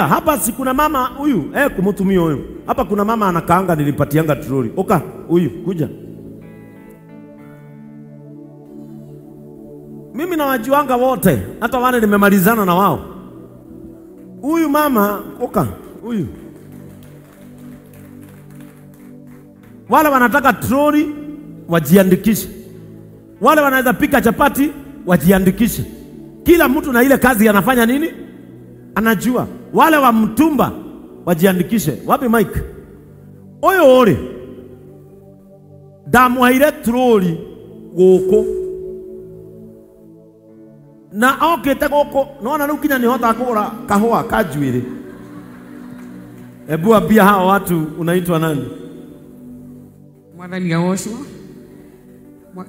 Hapa si kuna mama huyu, kumutumia huyu. Hapa kuna mama anakaanga, nilipatianga troli. Oka, huyu kuja. Mimi nawajuanga wote, hata wale nimemalizana na wao. Huyu mama, oka, huyu. Wale wanataka troli wajiandikishe. Wale wanaweza pika chapati wajiandikishe. Kila mtu na ile kazi anafanya nini? Anajua. Wale wa mtumba wajiandikishe. Wapi Mike? Oyo ore. Ndamuhaire troli guku. Na okete guku, nona riu kinya nihota kugura kahua ka njuiri. Ebu ambia hao watu unaitwa nani? Mwathani agocwo.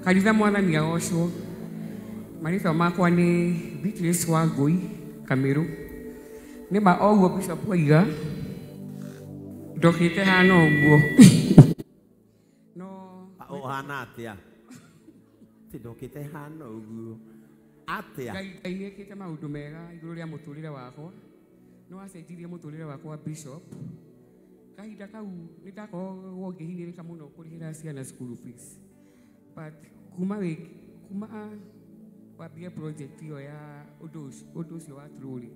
Kanitha mwathani agocwo. Marĩtwa makwa nĩ Beatrice Wangui Kamiru. Nĩ ma oguo Bishop oiga ndokĩte hana ũguo. No ũhana atĩa? Ti ndokĩte hana ũguo. Atĩa? Ngai nĩekĩte maũndũ mega igũrũ rĩa mũtũrĩre wakwa. No acenjirie mũtũrĩre wakwa Bishop. Kahinda kau nĩ ndakoragwo ngĩhinyĩrĩka mũno kũrĩhĩra ciana school fees. But kuma wambie project ĩyo ya ũndũ ũcio wa troli,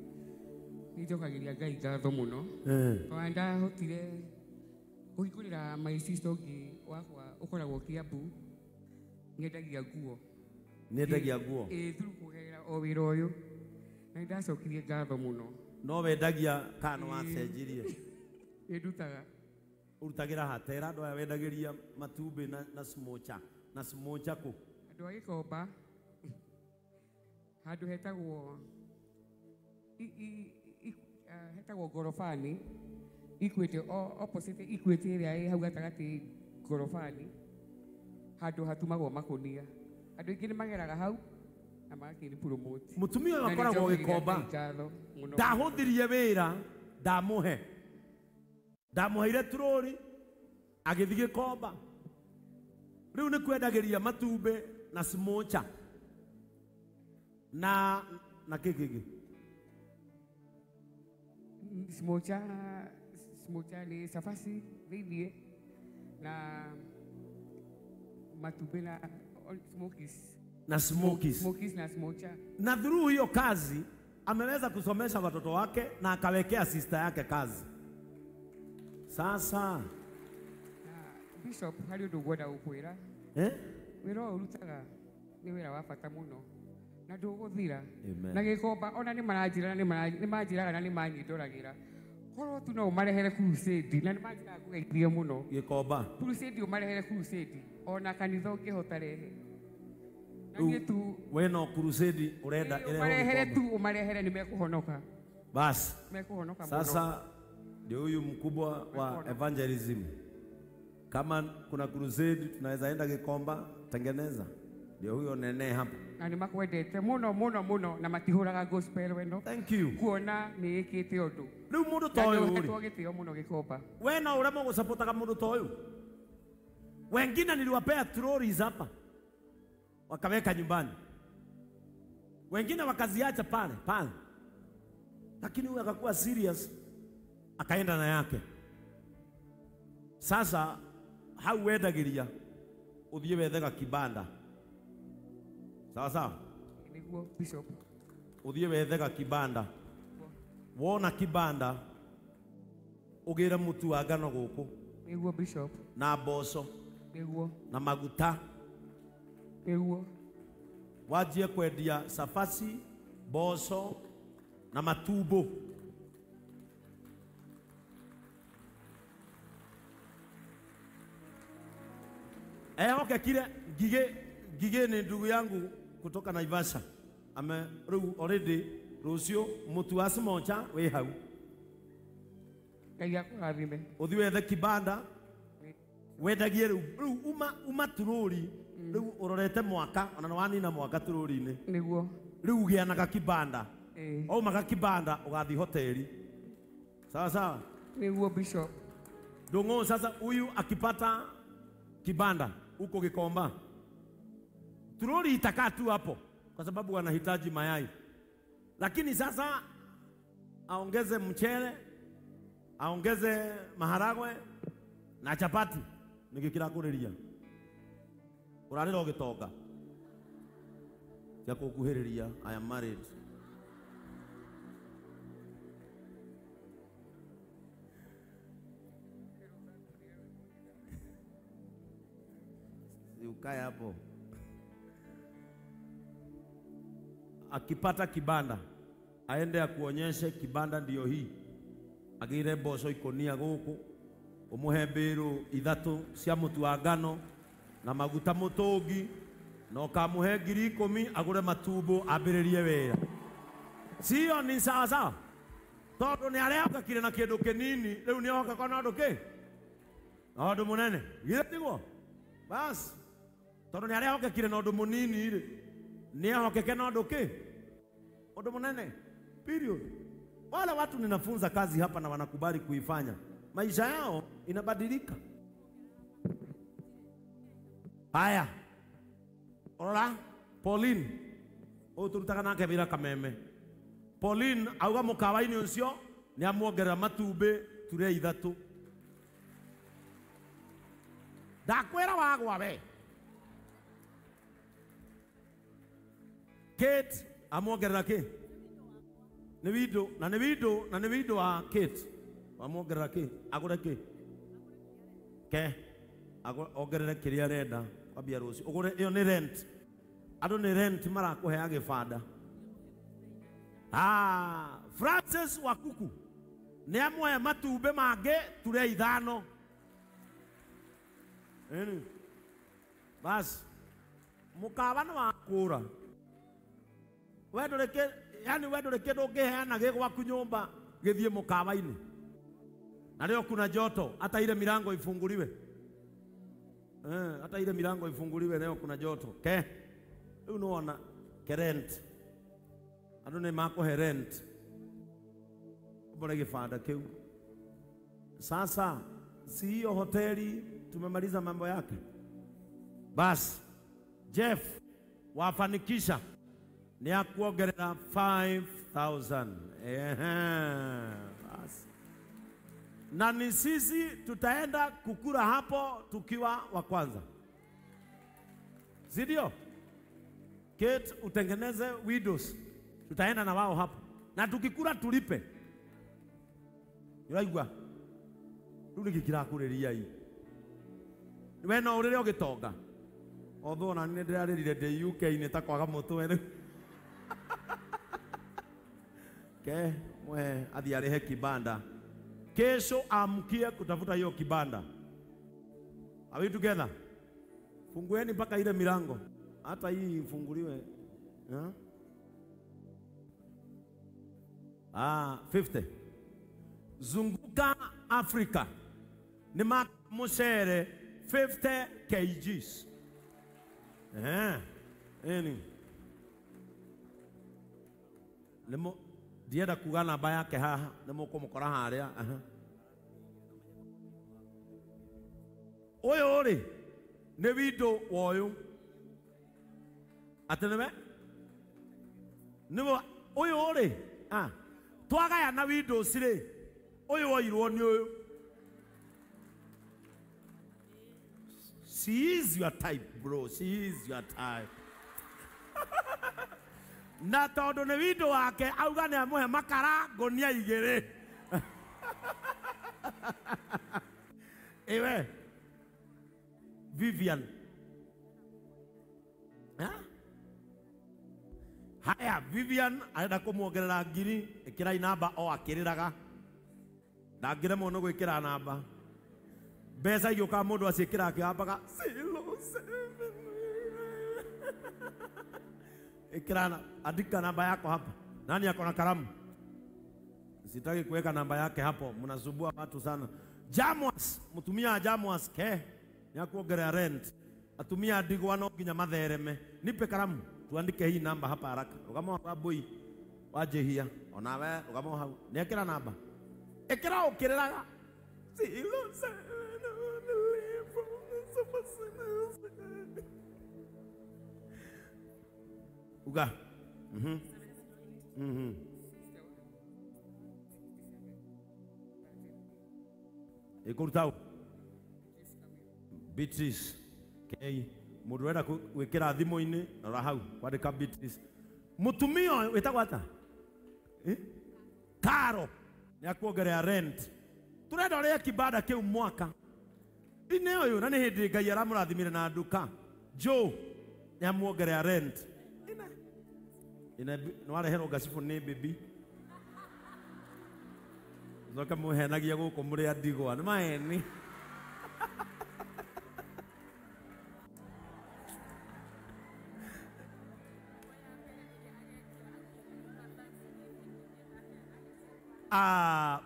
nĩ njokagĩria Ngai ngatho mũno. Tondũ ndahotire kũhingũrĩra my sister ũngĩ wakwa ũkoragwo Kiambu, nĩendagia nguo. Nĩendagia nguo? Ĩĩ, through kũgerera o wĩra ũyũ. Na nĩndacokirie ngatho mũno. No wendagia kana wacenjirie? Nĩ ndutaga. Ũrutagĩra ha? Tera andũ aya wendagĩria matumbĩ na smocha. Na smocha kũ? Andũ a Gĩkomba, handũ hetagwo hetagwo Ngorobani, Equity, opposite Equity ĩrĩa ĩ hau gatagatĩ Ngorobani, handũ hatumagwo makũnia. Andũ aingĩ nĩ mageraga hau na magakĩni promote. Mũtumia ũyũ akoragwo Gĩkomba. Ndahũthirie wĩra, ndamũhe. Ndamũheire troli, agĩthiĩ Gĩkomba. Rĩu nĩ kwendagĩria matumbĩ na smocha. Na kĩ kĩngĩ? Smocha, smocha nĩ cabaci thĩiniĩ na matumbĩ na smokies. Na smokies. Smokies na smocha. Na through hiyo kazi ameweza kusomesha watoto wake na akawekea sister yake kazi. Sasa Bishop, harĩ ũndũ ngwenda gũkwĩra. Wĩra ũyũ ũrutaga nĩ wĩra wa bata mũno na ndũgũthira. Na Gĩkomba ona nĩ maranjĩra nĩ manjĩraga na nĩ manyindoragĩra. Korwo tu no ũmarehere crusade na nĩ manjĩraga ngũgeithie mũno. Gĩkomba. Crusade ũmarehere crusade ona kanitha ũngĩhota rehe. Na niĩ tu we no crusade ũrenda ĩrehwo ũmarehere tu ũmarehere nĩ mekũhonoka. Basi. Mekũhonoka mũno. Sasa ndio huyu mkubwa wa evangelism. Kama kuna crusade tunaweza enda Gĩkomba, tengeneza. Ndio huyo nene hapa. Na nĩ makwendete mũno mũno mũno na matihũraga gospel weno. Thank you. Kuona nĩ ĩkĩte ũndũ. Rĩu mũndũ ta ũyũ rĩ. Gĩtĩo mũno Gĩkomba. We no ũremwo gũcapotaga mũndũ ta ũyũ. Wengine niliwapea trolleys hapa. Wakaweka nyumbani. Wengine wakaziacha pale pale. Lakini huyu akakuwa serious akaenda na yake. Sasa hau wendagĩria ũthiĩ wethega kibanda. Sawa sawa? Nĩguo Bishop. Ũthiĩ wethega kibanda. Wona kibanda ũgĩre mũtu wa ngano gũkũ. Nĩguo Bishop. Na mboco. Nĩguo. Na maguta. Nĩguo. Wanjie kwendia cabaci, mboco na matumbo. Ehokekire Ngige ni ndugu yangu kutoka Naivasha. Ame rĩu already rũciũ mũtu wa smocha wĩ hau. Ngai akũrathime. Ũthiĩ wethe kibanda wendagie rĩu uma turũri rĩu ũrorete mwaka ona nĩ wanina mwaka turũri-inĩ. Nĩguo. Rĩu ũgĩanaga kibanda. Waumaga kibanda ũgathiĩ hoteli. Sawa sawa? Nĩguo Bishop. Ndung'u sasa huyu akipata kibanda huko Gikomba, troli itakaa tu hapo kwa sababu wanahitaji mayai. Lakini sasa Aongeze mchele, aongeze maharagwe na chapati. Nigikirakureria. Urarira ugitonga. Tia kukuhiriria, I am married. Ukae hapo. Akipata kibanda aende akuonyeshe kibanda ndio hii. Agire mboco ikonia guku, umuhe mbiru ithatu cia mutu wa ngano na maguta mutungi, na ukamuhe 10,000 agure matumbo ambiririe wira. Sio ni sawa sawa? Tondu ni areokakire na kindu kinini, riu ni oka kona undu ki? Na undu munene. Githĩ tiguo? Bas. Tondu ni arehokekire na undu munini ri, ni ehokeke na undu ki? Undu munene. Period. Wale watu ninafunza kazi hapa na wanakubali kuifanya, maisha yao inabadilika. Haya. Ora Pauline, uyu turutaga nake wira Kameme. Pauline auga mukawa-ini ucio ni amuongerera matumbi ture 3. Ndakwira wagwa we. Kate amuongerera ki? Ni windo, na ni windo, na ni windo wa Kate. Amuongerera ki? Agure ki? Ke ongerere kiria arenda kwambia rucio. Ugure iyo ni rent. Andu ni rent marakuhea gibanda. Ah, Francis Wakuku ni amwe matumbi mangi ture 5. Eni. Bas mukawa ni wakura. We nduri ki, yani we nduri kindu ungiheana gi gwaku nyumba githie mukawa-ini. Na leo kuna joto, hata ile milango ifunguliwe. Hata ile milango ifunguliwe, leo kuna joto. Ke riu nona ke rent. Andu ni makuhe rent. Mbore gibanda kiu. Sasa si hiyo hoteli tumemaliza mambo yake. Bas Jeff wafanikisha ni akuongerera 5,000. Bas. Na ni sisi tutaenda kukura hapo tukiwa wa kwanza. Si ndio? Kate utengeneze widows. Tutaenda na wao hapo. Na tukikura tulipe. Uraigua? Riu niki kirakureria ii? We no urire ugitonga. Although na ni ndirarire ndi UK ni ta kwaga mutwe riu. Ke mwe athi arihe kibanda. Kesho amkie kutafuta hiyo kibanda. Are we together? Fungueni mpaka ile milango. Hata hii ifunguliwe. Yeah? Ah, 50. Zunguka Afrika. Ni mushere 50 kgs. Eni. Nemo ndienda kuga namba yake haha, nĩ mũkũmũkora harĩa. Ũyũ rĩ nĩ windo wa ũyũ. Atĩ nĩwe? Nĩwe ũyũ rĩ, twagayana windows rĩ, ũyũ woirwo nĩ ũyũ. She is your type, bro. She is your type. Na tondu ni windo wake auga ni amuhe makara ngonia 2. Ewe Vivian. Ha? Haya Vivian arenda kumuongerera 1,000, ikirai namba o akiriraga. Ndangiremwo ni gwikira namba. Mbeca igĩũka mũndũ aciĩkĩra akĩambaga 07. Ikirana, andika namba yako hapa. Nani ako na kalamu? Sitaki kuweka namba yake hapo, mnasumbua watu sana. Jamwas, mtumia Jamwas ke ni akuongerera rent. Atumia ndigwa no nginya mathereme. Nipe kalamu, tuandike hii namba hapa haraka. Rugamo wa boy wajihia. Onawe rugamo hau. Niekira namba. Ikira ukiriraga. Uga. Ĩkũruta Beatrice. Kei mũndũ ũrenda gwĩkĩra thimũ-inĩ rora hau kwandĩka Beatrice. Mũtumia ũyũ wĩtagwo atĩa? Karo nĩ akuongerera rent. Tũrenda ũrĩe kibanda kĩu mwaka. Ine ũyũ na nĩ hĩndĩ Ngai aramũrathimire na nduka. Joe nĩ amuongerera rent. Ine ine nĩ wareherwo ngacibũ nĩ bibi. Coka mũhenagia gũkũ mũrĩ a ndigwa nĩ maheni.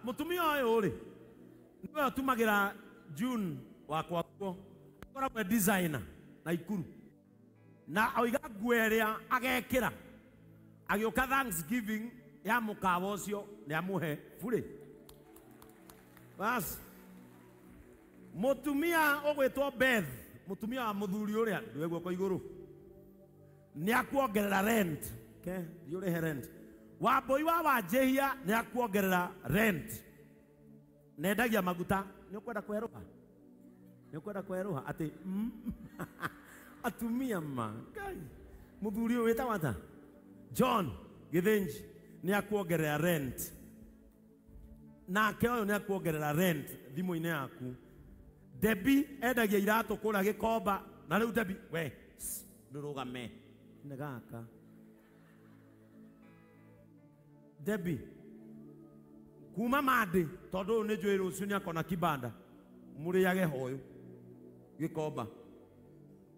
Mũtumia ũyũ rĩ nĩwe ũtumagĩra June wakwa kuo akoragwo e designer na Ikuru na oiga nguo ĩrĩa agekĩra agĩũka Thanksgiving ya mũkawa ũcio nĩ amũhe burĩ. Bas mũtumia ũgwĩtwo Beth, mũtumia wa mũthuri ũrĩa ndue guoko igũrũ nĩ akuongerera rent. Okay, thiĩ ũrĩhe rent. Wambui wa Wanjĩhia nĩ akuongerera rent. Nendagia maguta. Nĩ ũkwenda kwerũha? Nĩ ũkwenda kwerũha atĩ atumia ma Ngai. Mũthuri ũyũ wĩtagwo atĩa? John Gĩthĩnji nĩ akuongerera rent. Nake ũyũ nĩ akuongerera rent thimũ-inĩ yaku. Debbie endagia iratũ kũrĩa Gĩkomba na rĩu Debbie we ndũrũgame nĩ gaka. Debbie kuma Mande tondũ ũyũ nĩ njũĩ rũciũ nĩ akona kibanda mũrĩage hoyũ Gĩkomba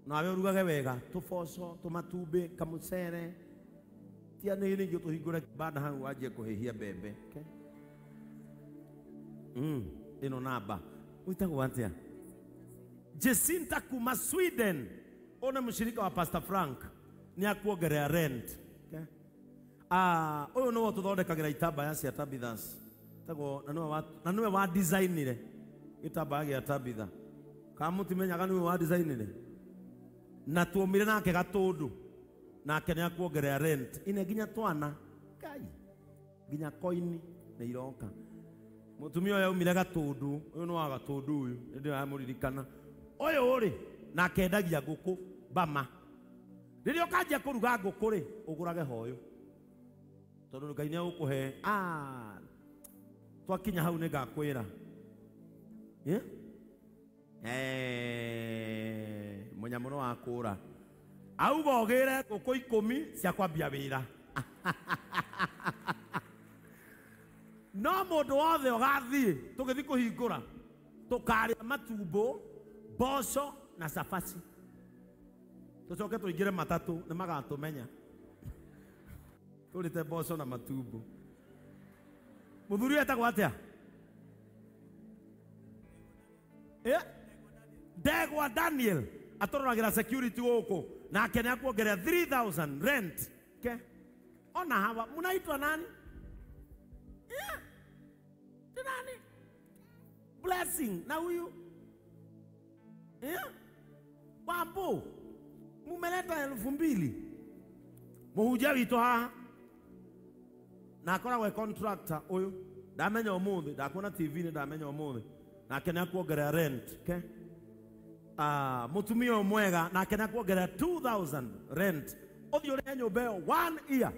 nawe ũrugage wega tũboco tũmatumbĩ kamũcere tia nĩ ningĩ tũhingũre kibanda hau wanjie kũhĩhia mbembe. Okay? Ĩno namba wĩtagwo atĩa? Jacinta kuma Sweden ũyũ nĩ mũshirika wa Pastor Frank nĩ akuongerera rent. Okay? Ũyũ nĩwe ũtũthondekagĩra itambaya cia Tabitha's. Tagwo na nĩwe wa designire gĩtambaya gĩa Tabitha. Kana mũtimenyaga nĩwe wa designire? Na tuomire nake gatũndũ nake nĩ akuongerera rent. Ine nginya twana Ngai nginya koini nĩ iroka. Mũtumia ũyũ aumire gatũndũ, ũyũ nĩ wa gatũndũ ũyũ nĩ ndĩramũririkana. Ũyũ rĩ nake endagia ngũkũ bama. Rĩrĩa ũkanjia kũruga ngũkũ rĩ ũgũrage hoyũ tondũ Ngai nĩ egũkũhe. Twakinya hau nĩ ngakwĩra. Mũnyamũro wa kũra auga ũgĩre ngũkũ 10 cia kwambia wĩra. No mũndũ wothe ũgathiĩ tũgĩthiĩ kũhingũra tũkarĩa matumbo mboco na cabaci tũcoke tũingĩre matatũ nĩ magatũmenya tũrĩte mboco na matumbo. Mũthuri etagwo atĩa? Ndegwa Daniel atũroragĩra security gũkũ nake nĩ akuongerera 3000 rent. Okay? Ona hawa mnaitwa nani? Yeah. Ni nani? Blessing na huyu yeah. Wambo mumeleta 2000 mũhunjia witũ haha na akoragwo e contractor ũyũ ndamenya ũmũthĩ ndakuona TV-inĩ ndamenya ũmũthĩ nake nĩ akuongerera rent. Okay? Mũtumia ũyũ mwega nake nĩ akuongerera 2000 rent. Ũthiĩ ũrĩhe nyũmba ĩyo 1 year.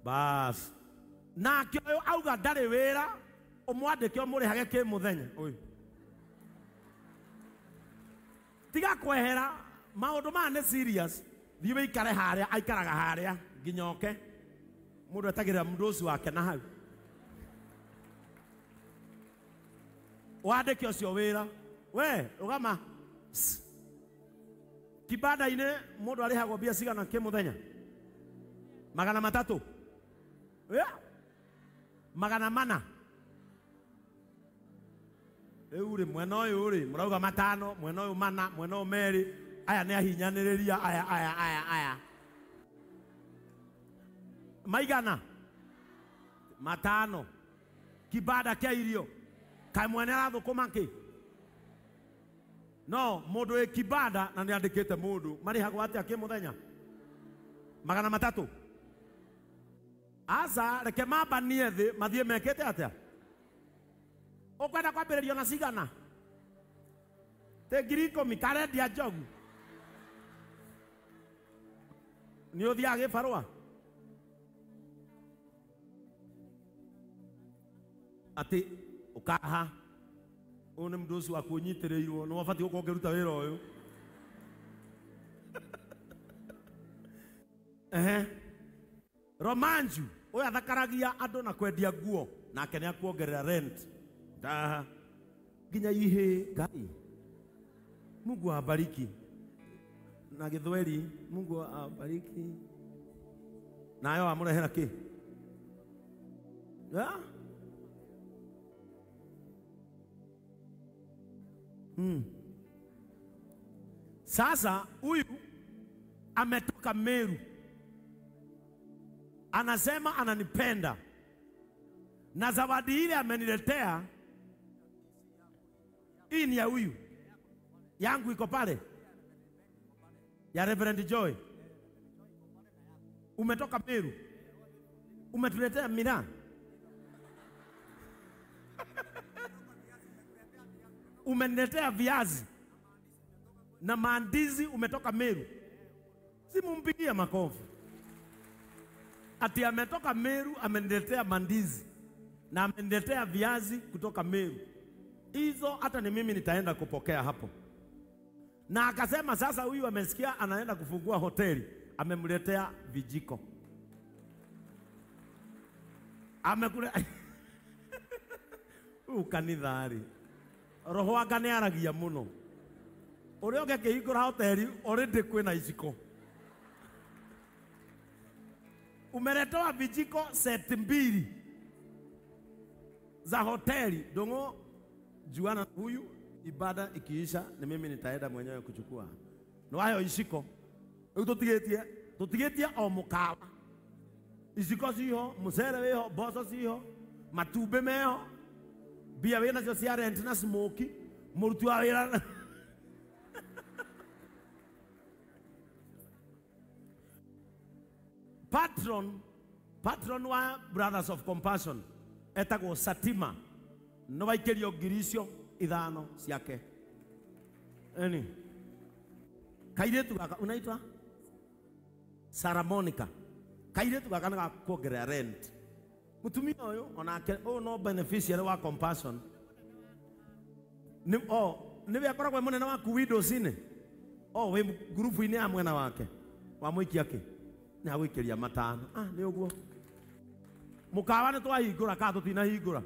Bas nake ũyũ auga ndarĩ wĩra ũmwandĩke ũmũrĩhage kĩ mũthenya ũyũ. Tiga kwehera maũndũ maya nĩ serious. Thiĩ wĩikare harĩa aikaraga harĩa nginya oke. Mũndũ etagĩrĩra mũndũ ũcio wake na hau. Wandĩke ũcio wĩra. We rũgama. Kibanda-inĩ mũndũ arĩhagwo mbia cigana kĩ mũthenya? 300. 400. Rĩu rĩ mwena ũyũ rĩ mũrauga 5, mwena ũyũ 4, mwena ũyũ 2. Aya nĩ ahinyanĩrĩria aya aya aya aya. Maigana 5. Kibanda kĩa irio kaĩ mwene arathũkũma kĩ? No mũndũ wĩ kibanda na nĩ andĩkĩte mũndũ marĩhagwo atĩa kĩ mũthenya? 300. Aca reke mambanie thĩ mathiĩ mekĩte atĩa? Ukwenda kwambĩrĩrio na cigana? Te 10,000 karendia njogu. Nĩ ũthiaga gĩbarũa? Atĩ ũkaha ũyũ nĩ mũndũ ũcio waku ũnyitĩrĩirwo nĩ wabatiĩ gũkorwo ũkĩruta wĩra ũyũ. Ehe. Romanju ũyũ athakaragia andũ na kwendia nguo nake nĩ akuongerera rent. Ndaha nginya ihe Ngai. Mungu awabariki. Na Gĩthweri Mungu awabariki. Nayo amũrehera kĩ? Yeah? Sasa huyu ametoka Meru. Anasema ananipenda. Na zawadi ile ameniletea hii ni ya huyu. Yangu iko pale. Ya Reverend Joy. Umetoka Meru. Umetuletea miraa. Umeniletea viazi na maandizi, umetoka Meru. Simumpigie makofi. Ati ametoka Meru, ameniletea mandizi na ameniletea viazi kutoka Meru. Hizo hata ni mimi nitaenda kupokea hapo. Na akasema sasa huyu amesikia anaenda kufungua hoteli, amemletea vijiko. Amekule kanithari. Roho waka nĩ aragia mũno. Ũrĩa ũngĩ akĩhingũra hoteli already kwĩna iciko. Umeletewa vijiko set 2 za hoteli. Dongo juana huyu ibada ikiisha ni mimi nitaenda mwenyewe kuchukua. No hayo iciko. Rĩu tũtigĩtie o mũkawa. Iciko ciho, mũcere wĩho, mboco ciho, matumbĩ meho. Bia wĩna cio cia rent na smoky, mũruti wa wĩra. Patron wa Brothers of Compassion etagwo Satima no waikĩrio ngiri icio 5 ciake. Eni kairĩtu gaka unaitwa Sarah Monica. Kairĩtu gaka nĩ gakuongerera rent. Mutumia ũyũ onake ũyũ no beneficiary wa Compassion. Ni o niwe akoragwo mũnene waku windows-inĩ. O wĩ ngurubu-inĩ ya mwena wake. Wamũikia kĩ? Nĩ agũikĩria 5. Ah, nĩ ũguo. Mũkawa nĩ twahingũra kana tũtinahingũra?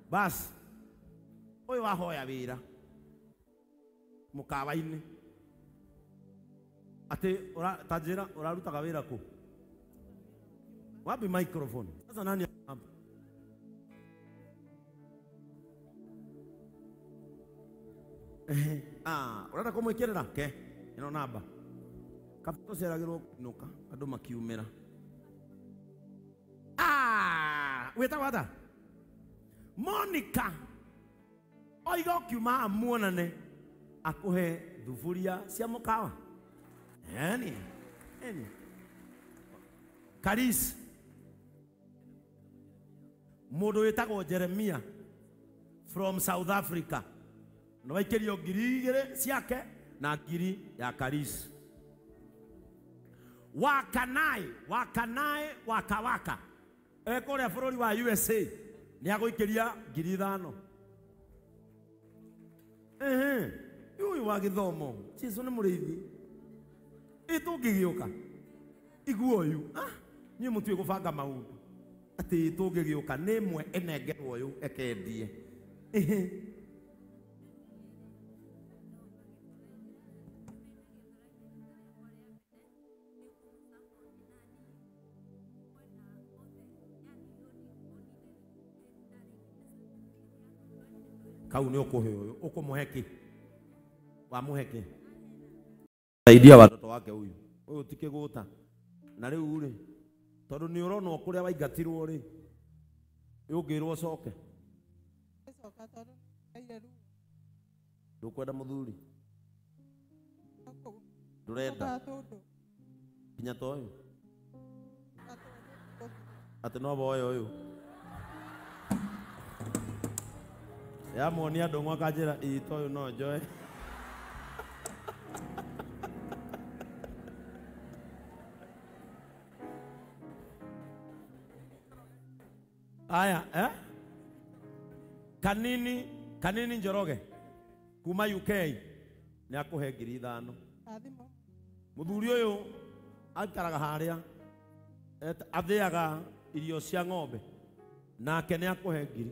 Bas. Ũyũ wahoya wĩra mũkawa-inĩ. Atĩ ta njĩra ũrarutaga wĩra kũ? Wapi microphone? Sasa nani hapa? Ah, urenda kumwikirira ke ino namba. Kapito ceragirwo kuinuka andu makiumira. Ah, wetagwo ata? Monica. Oiga ukiuma muonane akuhe thuburia cia mukawa. Eni. Eni. Karis. Mũndũ wĩtagwo Jeremia from South Africa. No waikĩrio 2,000 ciake na 1,000 ya Karis. Wakanai, wakanai, wakawaka. Ekũrĩa bũrũri wa USA nĩ agũikĩria 5,000. Ehe, ũyũ wa gĩthomo, Jesũ nĩ mũrĩithi. Ĩ tũngĩgĩũka. Igua ũyũ. Ah, niĩ mũtiũĩ gũbanga maũndũ. Atĩ tũngĩgĩũka nĩ ĩmwe ĩnengerwo ũyũ ekendie. Ehe. Kau nĩ ũkũhe ũyũ, ũkũmũhe kĩ? Wamũhe kĩ? Saidia watoto wake huyu. Ũyũ ti kĩgũta. Na rĩu rĩ, tondũ nĩ ũronwo kũrĩa waingatirwo rĩ, ũngĩrwo ũcoke. Ndũkwenda mũthuri? Ndũrenda? Nginya ta ũyũ? Atĩ no woe ũyũ? Yamuonia ndũng'ũ akanjĩra ito ũyũ no njoe. Aya, eh? Kanini Njoroge kuma UK nĩ akũhe 5,000. Mũthuri ũyũ aikaraga harĩa athĩaga irio cia ng'ombe nake nĩ akũhe 1,000.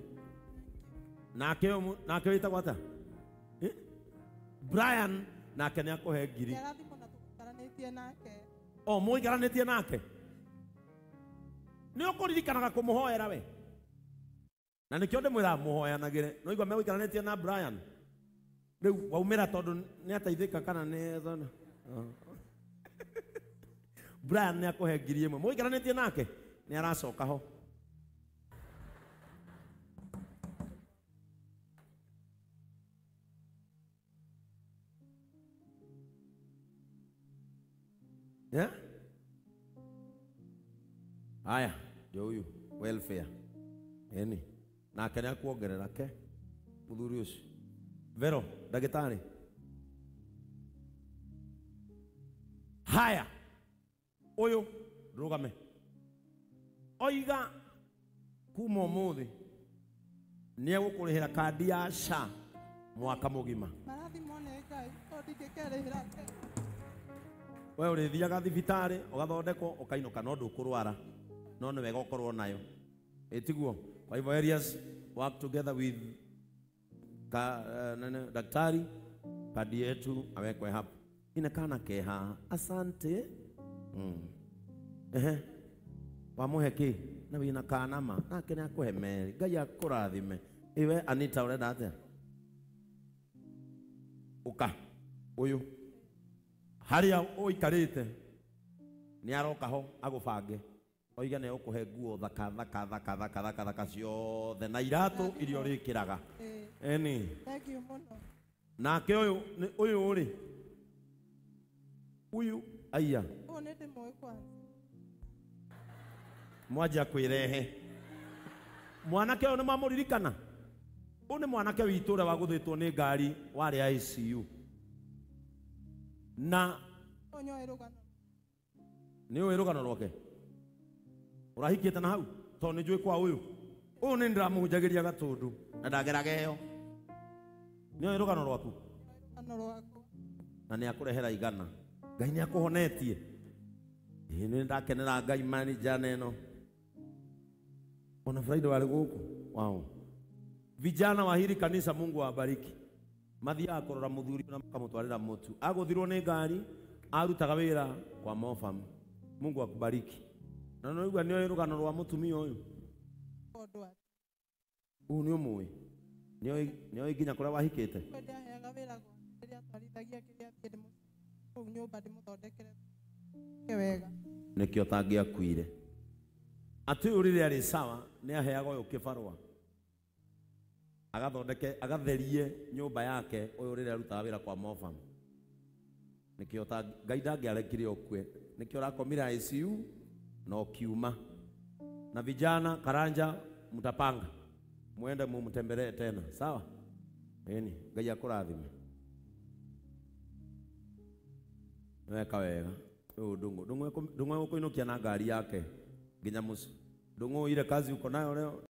Nake nake wĩtagwo atĩa? Brian nake nĩ akũhe 1,000. O mũikaranĩtie nake nĩ ũkũririkanaga kũmũhoera we. Na nĩkĩo ndĩmwĩraga mũhoyanagĩre. No igua megũikaranĩtie na Brian. Rĩu waumĩra tondũ nĩ ateithĩka kana nĩ thona. Brian nĩ akũhe 1,000. Mũikaranĩtie nake nĩ aracoka ho. Yeah? Haya, ndio huyu welfare. Eni. Nake nĩ akuongerera ke mũthuri ũcio. Vero, ndagĩtarĩ. Haya. Ũyũ rũgame. Oiga kuma ũmũthĩ nĩ egũkũrĩhĩra kandi ya SHA mwaka mũgima. We ũrĩthiaga thibitarĩ ũgathondekwo ũkainũka no ndũkũrwara no nĩ wega ũkorwo nayo. Ĩtiguo. Kwa hivyo areas work together with daktari, kadi yetu awekwe hapo. Inakana keha. Asante. Ehe. Wamuhe ki na wina kana ma nake nĩ akũhe meri. Ngai akũrathime. Iwe Anita ũrenda atĩa? Ũka. Ũyũ harĩa ũikarĩte nĩ aroka ho agũbange. Oiga nĩ ũkũhe nguo thaka thaka thaka thaka thaka thaka ciothe na iratũ iria ũrĩkĩraga. Eni. Thank you mũno. Nake ũyũ ũyũ rĩ uyu aya. Ũyũ nĩ ndĩmũĩ kwanza. Mwanjia kwĩrehe. Mwanake ũyũ nĩ mwamũririkana? Ũyũ nĩ mwanake witũ ũrĩa wagũthĩtwo nĩ ngari warĩ ICU. Na nĩ ũĩ rũgano rwake? Ũrahikĩte na hau tondũ nĩ njũĩ kwa ũyũ. Ũyũ nĩ ndĩramũhunjagĩria Gatũndũ na ndageraga ĩyo. Nĩ ũĩ rũgano rwaku? Na nĩ akũrehera 100. Ngai nĩ akũhonetie. Ĩĩ nĩ ndakenera Ngai mani jana ĩno. Ona Friday warĩ gũkũ. Wow. Vijana wa hili kanisa Mungu awabariki. Mathiaga kũrora mũthuri na makamũtwarĩra mũtu. Agũthirwo nĩ ngari, arutaga wĩra kwa Mofam. Mungu akubariki. Na no igua nĩ ũĩ rũgano rwa mũtumia ũyũ. Ũyũ nĩ ũmũĩ. Nĩ ũĩ nginya kũrĩa wahikĩte. Nĩkĩo tangĩakuire. Atĩ ũyũ rĩrĩa arĩ sawa nĩ aheaga ũyũ kĩbarũa. Agathondeke agatherie nyũmba yake ũyũ rĩrĩa arutaga wĩra kwa Mofam. Nĩkĩo ta Ngai ndangĩarekire ũkue. Nĩkĩo ũrakomire ICU na ũkiuma. Na vijana Karanja mtapanga muende mumtembelee tena, sawa? Eni, Ngai akũrathime. Weka wega. Ũyũ Ndũng'ũ egũkũinũkia na ngari yake nginya mũciĩ. Ndũng'ũ ile kazi uko nayo leo.